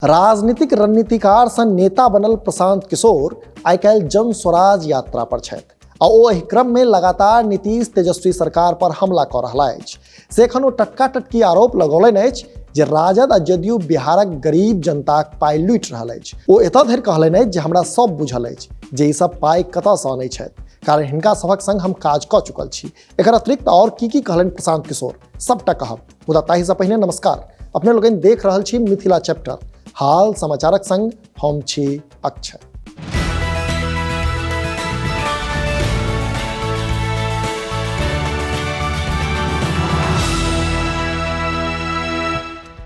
राजनीतिक रणनीतिकार सन नेता बनल प्रशांत किशोर आइ काल्हि जन स्वराज यात्रा पर छथि आ ओ एहि क्रम में लगातार नीतीश तेजस्वी सरकार पर हमला कऽ रहला अछि। से एखन ओ टटका टटकी आरोप लगौलनि अछि जे राजद आ जदयू बिहारक गरीब जनताक पाइ लूटि रहल अछि। ओ एतऽ धरि कहलनि अछि जे हमरा सब बुझल अछि जे ई सब पाइ कतऽसँ अनै छथि, कारण हिनका सभक संग हम काज कऽ चुकल छी। एकर अतिरिक्त आओर की की कहलनि प्रशांत किशोर, सबटा कहब, मुदा ताहिसँ पहिने नमस्कार। अपने लोकनि देख रहल छी मिथिला चैप्टर, हाल समाचारक संग हम छी अक्षय।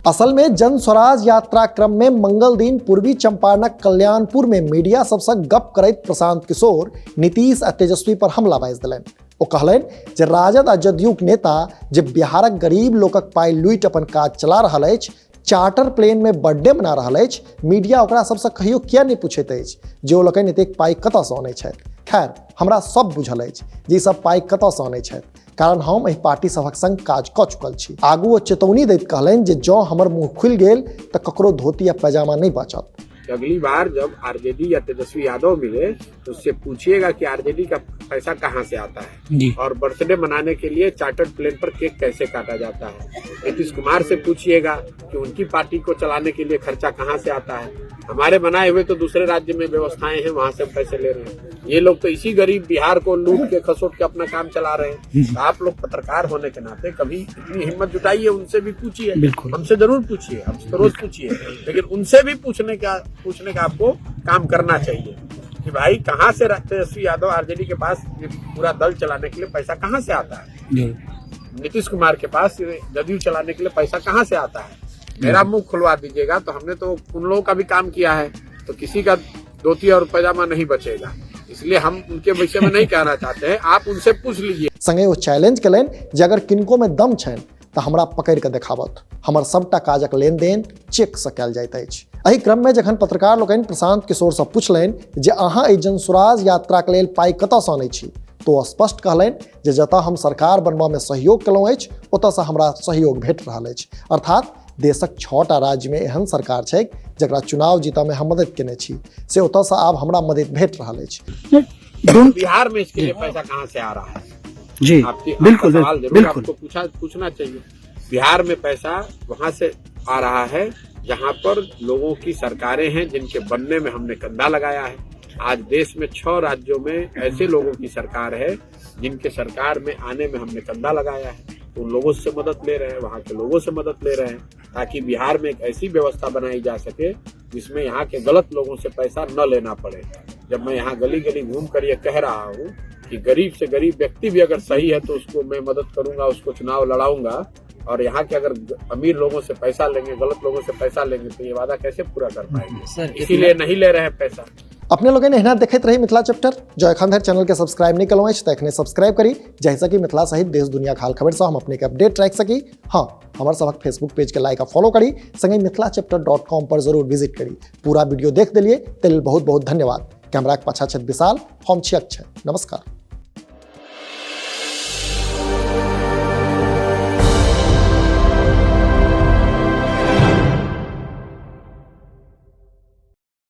असल में जन स्वराज यात्रा क्रम में मंगल दिन पूर्वी चंपारणक कल्याणपुर में मीडिया सबसँ गप करैत प्रशांत किशोर नीतीश आ तेजस्वी पर हमला बाजि देलनि। ओ कहलनि जे राजद आ जदयूक नेता जे बिहारक गरीब लोकक पाइ लूटि अपन काज चला रहल अछि, चार्टर प्लेन में बर्थडे मना रहल अछि, मीडिया ओकरा सबसँ कहियो किया नहि पूछैत अछि जे ओ लोकनि एतेक पाइ कतऽसँ अनै छथि। खैर, हमरा सब बुझल अछि जे ई सब पाइ कतऽसँ अनै छथि, कारण हम एहि पार्टी सभक संग काज कऽ चुकल छी। आगू ओ चेतौनी दैत कहलनि जे जँ हमर मुँह खुलि गेल तऽ ककरो धोती आ पैजामा नहि बचत। अगली बार जब आरजेडी या तेजस्वी यादव मिले तो उससे पूछिएगा कि आरजेडी का पैसा कहाँ से आता है जी। और बर्थडे मनाने के लिए चार्टर्ड प्लेन पर केक कैसे काटा जाता है। नीतीश कुमार से पूछिएगा कि उनकी पार्टी को चलाने के लिए खर्चा कहाँ से आता है। हमारे बनाए हुए तो दूसरे राज्य में व्यवस्थाएं हैं, वहाँ से हम पैसे ले रहे हैं। ये लोग तो इसी गरीब बिहार को लूट के खसोट के अपना काम चला रहे हैं। तो आप लोग पत्रकार होने के नाते कभी इतनी हिम्मत जुटाइए, उनसे भी पूछिए, हमसे जरूर पूछिए, हमसे तो रोज पूछिए, लेकिन उनसे भी पूछने का आपको काम करना चाहिए कि भाई कहाँ से तेजस्वी यादव आरजेडी के पास ये पूरा दल चलाने के लिए पैसा कहाँ से आता है, नीतीश कुमार के पास जदयू चलाने के लिए पैसा कहाँ से आता है। मेरा मुंह खुलवा दीजिएगा तो हमने तो उन लोगों का भी काम किया है, तो किसी का धोती और पैजामा नहीं बचेगा। इसलिए हम उनके विषय में नहीं कहना चाहते हैं, आप उनसे पूछ लीजिए। संगे ओ चैलेंज केलनि जे अगर किनको में दम छनि तऽ हमरा पकड़ि कऽ देखाबत, हमर सबटा काजक लेनदेन चेक सँ कयल जाइत अछि। एहि क्रम में जखन पत्रकार लोकनि प्रशांत किशोर सँ पुछलनि जे अहाँ एहि जनसुराज यात्राक लेल पाइ कतऽसँ अनै छी, तो ओ स्पष्ट कहलनि जे जतऽ हम सरकार बनबऽ में सहयोग केलहुँ अछि ओतऽसँ हमरा सहयोग भेट रहल अछि। अर्थात देशक 6टा राज्य में एहन सरकार छै जकरा चुनाव जीतऽ में हम मदद केने छी, से ओतऽसँ आब हमरा मदद भेट रहल अछि। बिहार में इसके लिए पैसा कहाँ से आ रहा है जी, आपकी बिल्कुल, सवाल जरूर बिल्कुल। आपको पूछना चाहिए। बिहार में पैसा वहाँ से आ रहा है जहाँ पर लोगों की सरकारें हैं जिनके बनने में हमने कंधा लगाया है। आज देश में 6 राज्यों में ऐसे लोगों की सरकार है जिनके सरकार में आने में हमने कंधा लगाया है। तो उन लोगों से मदद ले रहे हैं, वहाँ के लोगों से मदद ले रहे हैं, ताकि बिहार में एक ऐसी व्यवस्था बनाई जा सके जिसमें यहाँ के गलत लोगों से पैसा न लेना पड़े। जब मैं यहाँ गली गली घूम कर ये कह रहा हूँ कि गरीब से गरीब व्यक्ति भी अगर सही है तो उसको मैं मदद करूंगा, उसको चुनाव लड़ाऊंगा, और यहाँ के अगर अमीर लोगों से पैसा लेंगे, गलत लोगों से पैसा लेंगे तो ये वादा कैसे पूरा कर पाएंगे। सर, इसीलिए नहीं ले रहे हैं पैसा। अपने लोगन एहिना देखैत रही मिथिला चैप्टर। जँ एखन धरि चैनल के सब्सक्राइब नहीं केलहुँ अछि तऽ एखने सब्सक्राइब करी, जाहिसँ कि मिथिला सहित देश दुनिया हाल खबर सँ हम अपने के अपडेट राखि सकी। हाँ, हमर सभक फेसबुक पेज के लाइक आ फॉलो करी, संगे मिथिला चैप्टर डॉट कॉम पर जरूर विजिट करी। पूरा वीडियो देख देलिए ताहि लेल बहुत बहुत धन्यवाद। कैमराक पाछा छथि विशाल, हम छी अक्षय। नमस्कार।